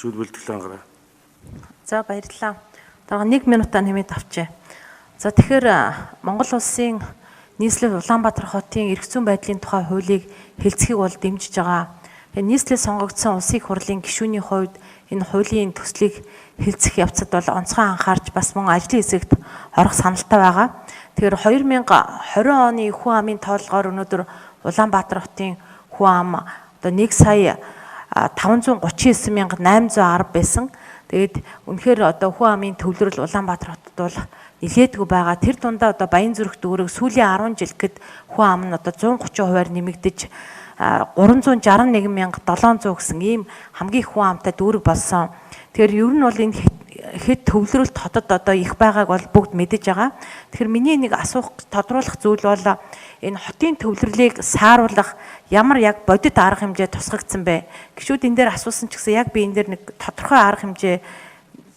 Гишүүд бэлтгэлээ ангараа. За баярлалаа. Дараа 1 минутаа нэмээд авчээ. За тэгэхээр Монгол улсын нийслэл Улаанбаатар хотын эрх зүйн байдлын тухай хуулийг хэлцэхийг бол дэмжиж байгаа. Тэгээ нийслэл сонгогдсон улсын их хурлын гишүүний хувьд энэ хуулийн төслийг хэлцэх явцад бол онцгой анхаарч бас мөн ажлын хэсэгт орох саналтай байгаа. Тэгэхээр 2020 оны хүн амын тоолгоор өнөөдөр Улаанбаатар хотын хүн ам одоо 1 сая 539,810 байсан. Тэгээд үнэхээр одоо хүн амын төвлөрөл Улаанбаатар хотод бол нэлээдгүй байгаа. Тэр дундаа одоо Баянзүрх дүүрэг сүүлийн 10 жил гэхэд хүн ам нь одоо 130%-аар нэмэгдэж 361,700 гэсэн ийм хамгийн их хүн амтай дүүрэг болсон. Тэгэхээр ер нь бол энэ хэд төвлөрөлт хотод одоо их байгааг бол бүгд мэдэж байгаа. Тэгэхээр миний нэг асуух тодруулах зүйл бол энэ хотын төвлөрлийг сааруулах ямар яг бодит арга хэмжээ тусгагдсан бэ? Гишүүд энэ дээр асуусан ч гэсэн яг би энэ дээр нэг тодорхой арга хэмжээ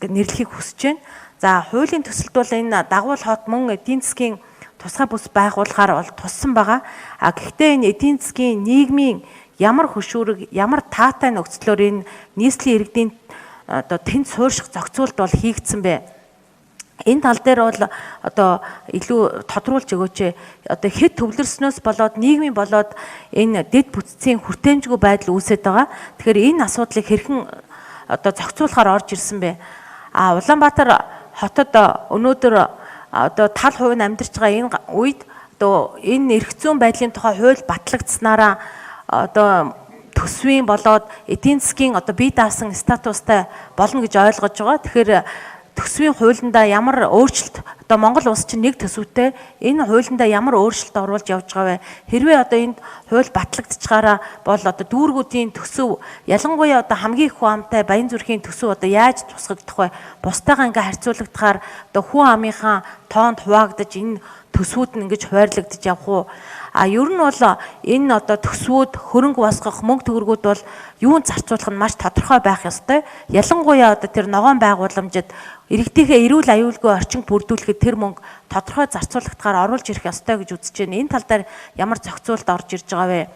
нэрлэхийг хүсэж байна. За хуулийн төсөлд бол энэ дагуул хот мөн эдийн засгийн тусгай бүс байгуулахаар бол туссан байгаа. А гэхдээ энэ эдийн засгийн нийгмийн ямар хөшүүрэг, ямар таатай нөхцлөөр энэ нийслэлийн иргэдийн одоо тэнд суурьших зохицуулт бол хийгдсэн бэ? Энэ тал дээр бол одоо илүү тодруулж өгөөч. Одоо хэд төвлөрснөөс болоод нийгмийн болоод энэ дэд бүтцийн хүртээмжгүй байдал үүсэт байгаа. Тэгэхээр энэ асуудлыг хэрхэн одоо зохицуулахаар орж ирсэн бэ? А Улаанбаатар хотод өнөөдөр одоо тал хувь нь амьдарч байгаа энэ үед одоо энэ эрх зүйн байдлын тухай хууль батлагдсанараа одоо төсвийн болоод эдийн засгийн одоо бие даасан статустай болно гэж ойлгож байгаа. Тэгэхээр төсвийн хуулиндаа ямар өөрчлөлт одоо Монгол улс чинь нэг төсөвтэй энэ хуулиндаа ямар өөрчлөлт оруулж явж байгаа вэ? Хэрвээ одоо энд хууль батлагдчихаараа бол одоо дүүргүүдийн төсөв ялангуяа одоо хамгийн их хүн амтай Баянзүрхийн төсөв одоо яаж тусгагдах вэ? Бусдаагаа ингээ харьцуулагдахаар одоо хүн амынхаа тоонд хуваагдаж энэ төсвүүд нь ингэж хуваарлагдаж явах уу? А ер нь бол энэ одоо төсвүүд хөрөнгө босгох мөнгө төгрөгүүд бол юунд зарцуулах нь маш тодорхой байх ёстой. Ялангуяа одоо тэр ногоон байгууламжид иргэдийнхээ эрүүл аюулгүй орчин бүрдүүлэхэд тэр мөнгө тодорхой зарцуулагдахаар оруулж ирэх ёстой гэж үзэж байна. Энэ тал дээр ямар зохицуулт орж ирж байгаа вэ?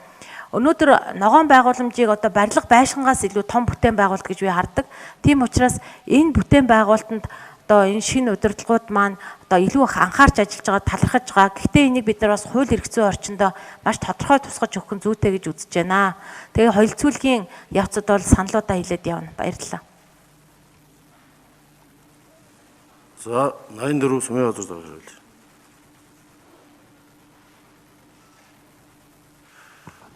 Өнөөдөр ногоон байгууламжийг одоо барилга байшингаас илүү том бүтээн байгуулалт гэж би хардаг. Тийм учраас энэ бүтээн байгуулалтанд одоо энэ шинэ удирдлагууд маань одоо илүү их анхаарч ажиллаж байгаа, талархаж байгаа. Гэхдээ энийг бид нар бас хууль эрх зүйн орчиндөө маш тодорхой тусгаж өгөх нь зүйтэй гэж үзэж байна. Тэгээ хоёилцүүлгийн явцад бол саналуудаа хэлээд явна. Баярлалаа. За 84 Сумын газар дарга хариулъя.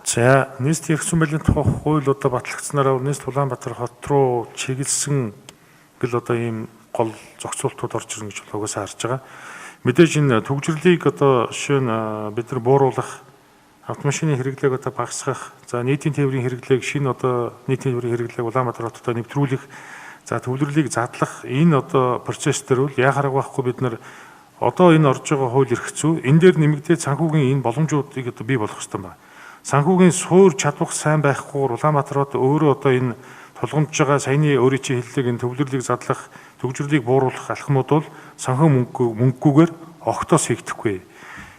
За нийслэлийн эрх зүйн байдлын тухай хууль одоо батлагдсанараа нийслэл Улаанбаатар хот руу чиглэсэн гэл одоо ийм гол зохицуултууд орж ирнэ гэж угаасаа харж байгаа. Мэдээж энэ төгжрлийг одоо жишээ нь бид нар бууруулах, автомашины хэрэглээг одоо багасгах, за нийтийн тээврийн хэрэглээг шинэ одоо нийтийн тээврийн хэрэглээг Улаанбаатар хотод нэвтрүүлэх, за төвлөрлийг задлах энэ одоо процесс дээр бол яхаараг байхгүй бид нар одоо энэ орж байгаа хууль эрх зүй энэ дээр нэмэгдээд санхүүгийн энэ боломжуудыг одоо бий болгох хэрэгтэй байна. Санхүүгийн суур чадвах сайн байхгүйгээр Улаанбаатар хот өөрөө одоо энэ тулгамдж байгаа саяны өөрийн чинь хэллэг энэ төвлөрлийг задлах, төгжрлийг бууруулах алхмууд бол санхүү мөнгөгүйгээр огтоос хийгдэхгүй.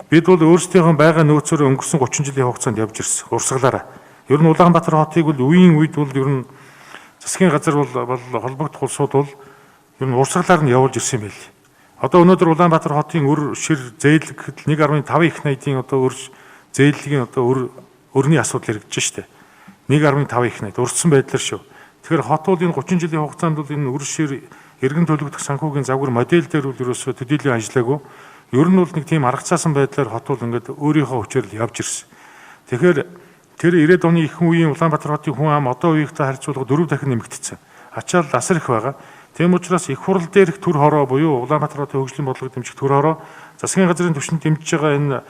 Бид бол өөрсдийнхөө байгаа нөөцөөр өнгөрсөн 30 жилийн хугацаанд явж ирсэн урсгалаараа. Ер нь Улаанбаатар хотыг бол үеийн үед бол ер нь засгийн газар бол холбогдох улсууд бол ер нь урсгалаар нь явуулж ирсэн юм байл. Одоо өнөөдөр Улаанбаатар хотын өр шир зээл гэхэд 1.5 их найдын одоо өр зээлгийн одоо өрний асуудал яригдж штэ. 1.5 их найд урдсан байдлаар шүү. Тэгэхээр хот бол энэ 30 жилийн хугацаанд бол энэ өр шир эргэн төлөгдөх санхүүгийн загвар модель дээр бол ерөөсөө төдийлөн ажиллаагүй. Ер нь бол нэг тийм аргацаасан байдлаар хот бол ингээд өөрийнхөө хүчээр л явж ирсэн. Тэгэхээр тэр 90-ад оны ихэнх үеийн Улаанбаатар хотын хүн ам одоо үеийнхтэй харьцуулахад 4 дахин нэмэгдсэн. Ачаал асар их байгаа. Тийм учраас их хурал дээрх төр хороо буюу Улаанбаатар хотын хөгжлийн бодлогыг дэмжих төр хороо засгийн газрын түвшинд дэмжиж байгаа энэ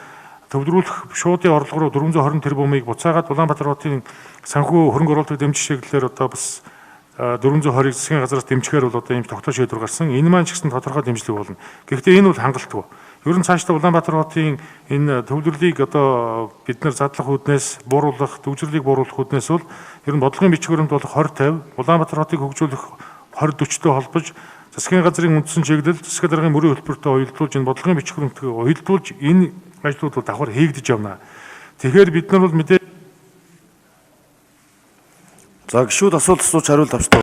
төвлөрүүлэх шуудын орлого руу 420 тэрбумыг буцаагаад Улаанбаатар хотын санхүү хөрөнгө оруулалтыг дэмжих чиглэлээр одоо бас 420-ыг засгийн газраас дэмжихээр бол одоо ийм тогтоох шийдвэр гарсан. Энэ маань ч гэсэн тодорхой дэмжлэг болно. Гэхдээ энэ бол хангалтгүй. Ер нь цаашдаа Улаанбаатар хотын энэ төвлөрлийг одоо бид нар задлах үүднээс бууруулах, төвлөрлийг бууруулах үүднээс бол ер нь бодлогын бичиг баримт болох 20 50, Улаанбаатар хотыг хөгжүүлэх 20 40-тэй холбож засгийн газрын үндсэн чиглэл, засгийн даргын мөрийн хөтөлбөртэй уялдуулж энэ бодлогын бичиг баримтыг уялдуулж энэ ажлууд бол давхар хийгдэж явна. Тэгэхээр бид нар бол мэдээ За гишүүд асуулт асууж хариулт авч